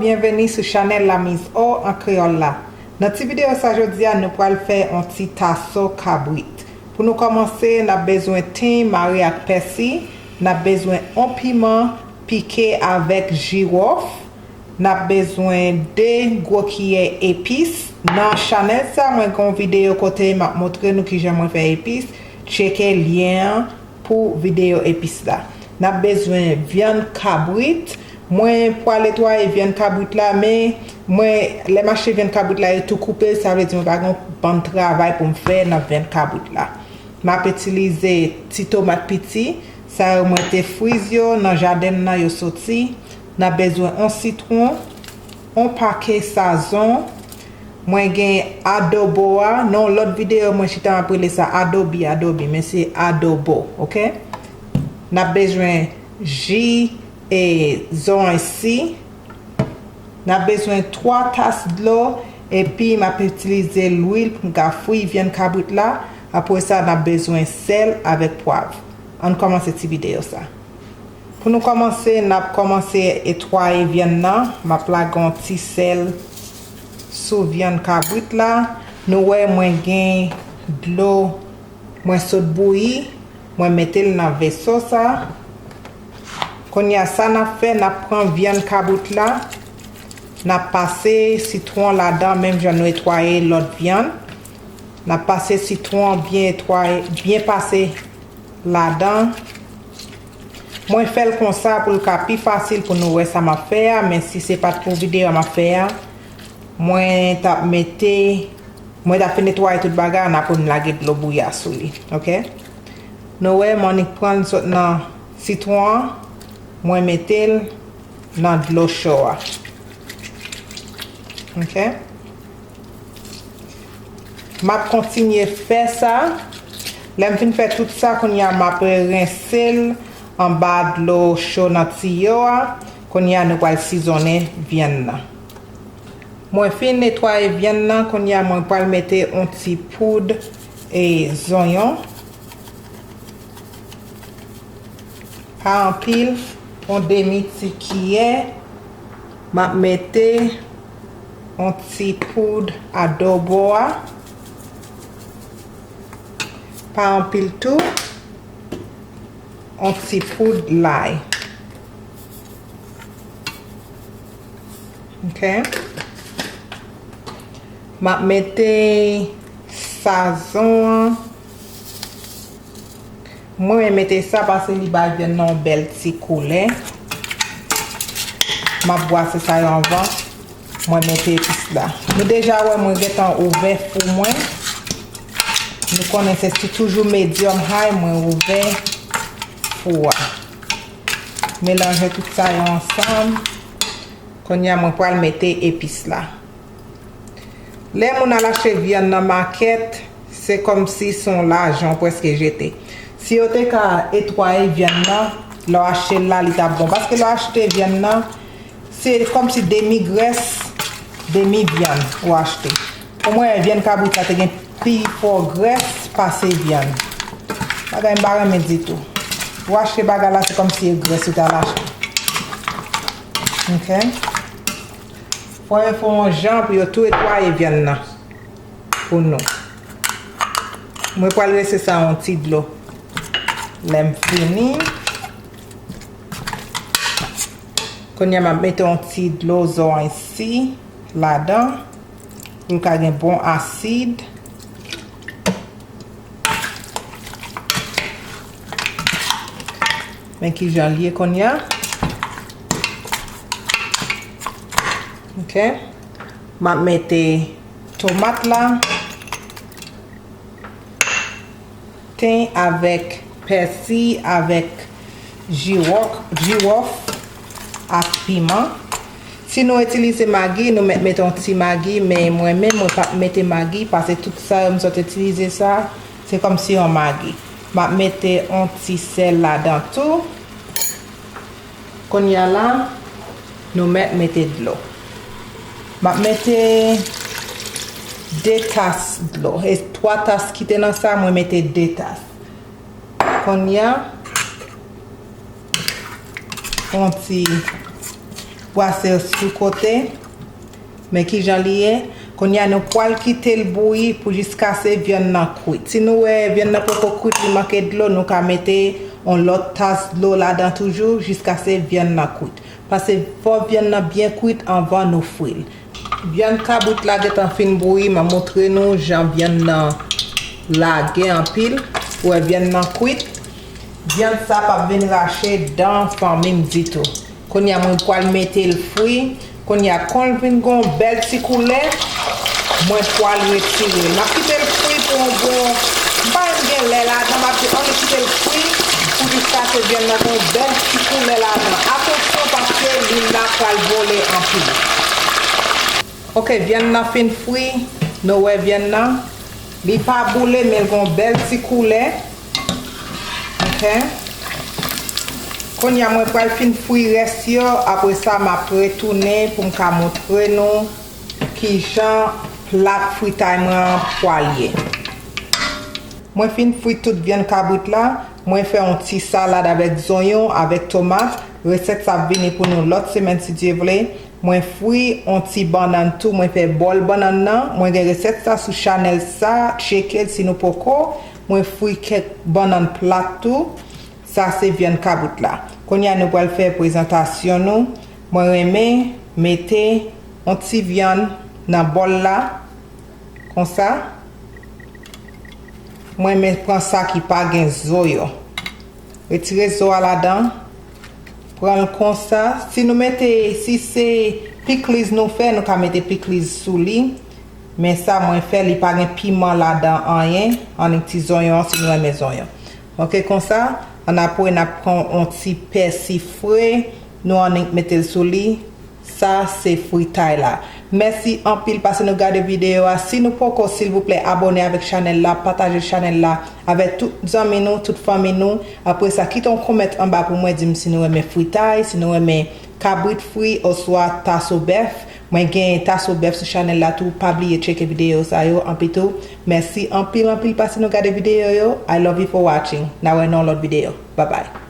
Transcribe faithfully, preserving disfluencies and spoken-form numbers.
Byenveni sou chanèl Lamiz O an kreyòl la. Nan ti videyo sa jodi a, nou pral fè yon ti taso kabrit. Pou nou kòmanse, n ap bezwen ten mare ak pèsi, n ap bezwen yon piman pike avèk jiwòf, n ap bezwen de gwo kiyè epis. Nan chanèl sa, mwen gen yon videyo kote m ap montre nou kijan mwen fè epis. Tcheke lyen an pou videyo epis la. N ap bezwen vyann kabrit. Mwen pral netwaye vyann kabrit la, men mwen, lè m achte vyann kabrit la, yo tou koupe, sa vle di mwen pa gen yon bann travay pou m fè nan vyann kabrit la. M ap itilize ti tomat piti, sa yo mwen te friz yo nan jaden m nan yo soti. N ap bezwen yon sitwon, yon pake sazon, mwen gen adobo a. Nan yon lòt videyo, mwen chita m ap rele sa adobi, adobi, men se adobo, oke? N ap bezwen ji e zoranj si. N ap bezwen twa tas dlo, epi m ap itilize lwil pou m ka fri vyann kabrit la. Apre sa, n ap bezwen sèl avèk pwav. Ann kòmanse ti videyo sa. Pou nou kòmanse, n ap kòmanse netwaye vyann nan. M ap lage yon ti sèl sou vyann kabrit la. Nou wè mwen gen dlo mwen sot bouyi, mwen mete l nan veso sa. Kounye a, sa n ap fè, n ap pran vyann kabrit la, n ap pase sitwon ladan, menm jan nou netwaye lòt vyann. N ap pase sitwon byen netwaye, byen pase ladan. Mwen fè l konsa pou l ka pi fasil pou nou wè sa m ap fè a, men si se pa t pou videyo a m ap fè a, mwen t ap mete, mwen t ap fin netwaye tout bagay an apre m lage dlo bouyi a sou li, oke? Nou wè, m annik pran l sot nan sitwon an, mwen mete l nan dlo cho a. Oke? M ap kontinye fè sa. Lè m fin fè tout sa, kounye a m ap rense l anba dlo cho nan tiyo a. Kounye a, nou pral sizonnen vyann nan. Mwen fin netwaye vyann nan, kounye a mwen pral mete yon ti poud e zonyon. Pa anpil, yon demi ti kiyè. M ap mete yon ti poud adobo a. Pa anpil tou. Yon ti poud lay. Oke. M ap mete sazon an. Mwen renmen mete sa paske li bay vyann nan yon bèl ti koulè. M ap bwase sa yo anvan mwen mete epis la. Nou deja wè mwen gentan ouvè fou mwen. Nou konnen se toujou medium high mwen ouvè fou a. Melanje tout sa yo ansanm. Kounye a mwen pral mete epis la. Lè moun al achte vyann nan makèt, se kòmsi se yon lajan w prèske jete. Si yo te ka netwaye vyann nan, lè w achte l la, li t ap bon. Paske lè w achte vyann nan, se kòmsi demi grès, demi vyann ou achte. Pou mwen, vyann kabrit la te gen pi fò grès pase vyann. Bagay m pa renmen ditou. Ou achte bagay la, se kòmsi e grès ou t al achte. Oke? Fò yo fè yon jan pou yo tou netwaye vyann nan pou nou. Mwen pral rense sa yon ti dlo. Lè m fini, kounye a m ap mete yon ti dlo zoranj si ladan pou l ka gen bon asid. Men kijan l ye kounye a. Oke. M ap mete tomat la, ten avèk pèsi, avèk jiwòf, jiwòf ak piman. Si nou itilize magi, nou mèt mete yon ti magi, men mwen menm, mwen p ap mete magi, paske tout sa yo m sot itilize sa, se kòmsi yon magi. M ap mete yon ti sèl ladan tou. Kounye a la, nou mèt mete dlo. M ap mete de tas dlo. E twa tas ki te nan sa, mwen mete de tas. Kounye a, yon ti Pwase yo sou kote. Men kijan li ye. Kounye a nou pral kite l bouyi pou jiskaske vyann nan kwit. Si nou wè vyann nan poko kwit, li manke dlo, nou ka mete yon lòt tas dlo ladan toujou jiskaske vyann nan kwit. Paske fò vyann nan byen kwit anvan nou fri l. Vyann kabrit la gentan fin bouyi, m a montre nou jan vyann nan lage anpil. Ou wè vyann nan kwit. Vyann sa p ap vin rache dan fanmi m ditou. Kounye a mwen pral mete l fri. Kounye a, kon l vin gen yon bèl ti koulè, mwen pral retire l. M ap kite l fri pou yon bon, m pa menm gen lè ladan, m ap di ann kite l fri pou jiskaske vyann nan gen yon bèl ti koulè ladan. Atansyon, paske lwil la pral vole anpil. Ok, vyann nan fin fri, nou wè vyann nan. Li pa boule, men l gen yon bèl ti koulè. Ok. Kounye a, mwen pral fin fri rès yo. Apre sa, m ap retounen pou m ka montre nou kijan plat fritay mwen an pral ye. Mwen fin fri tout vyann kabrit la. Mwen fè yon ti salad avèk zonyon, avèk tomat. Resèt sa ap vini pou nou lòt semèn, si Dye vle. Mwen fri yon ti bannann tou, mwen fè bòl bannann nan. Mwen gen resèt sa sou chanèl sa, tcheke l si nou poko. Mwen fri kèk bannann plat tou. Sa se vyann kabrit la. Kounye a nou pral fè prezantasyon nou. Mwen renmen mete yon ti vyann nan bòl la. Konsa. Mwen renmen pran sa ki pa gen zo yo. Retire zo a ladan. Pran l konsa. Si nou mete, si se pikliz nou fè, nou ka mete pikliz sou li. Men sa mwen fè, li pa gen piman ladan anyen. Annik ti zonyon an, si nou renmen zonyon. Ok, konsa. Annapre, n ap pran yon ti pèsi fre. Nou annik mete l sou li. Sa se fritay la. Mèsi anpil paske nou gade videyo a. Si nou poko, silvouplè, abòne avèk chanèl la, pataje chanèl la avèk tout zanmi nou, tout fanmi nou. Apre sa, kite yon kòmantè anba pou mwen, di m si nou renmen fritay, si nou renmen kabrit fri, oswa taso bèf. Mwen gen taso bèf sou chanèl la tou. Pa bliye tcheke videyo sa yo anpil tou. Mèsi anpil, anpil paske nou gade videyo yo. I love you for watching. N a wè nan yon lòt videyo. Bye bye.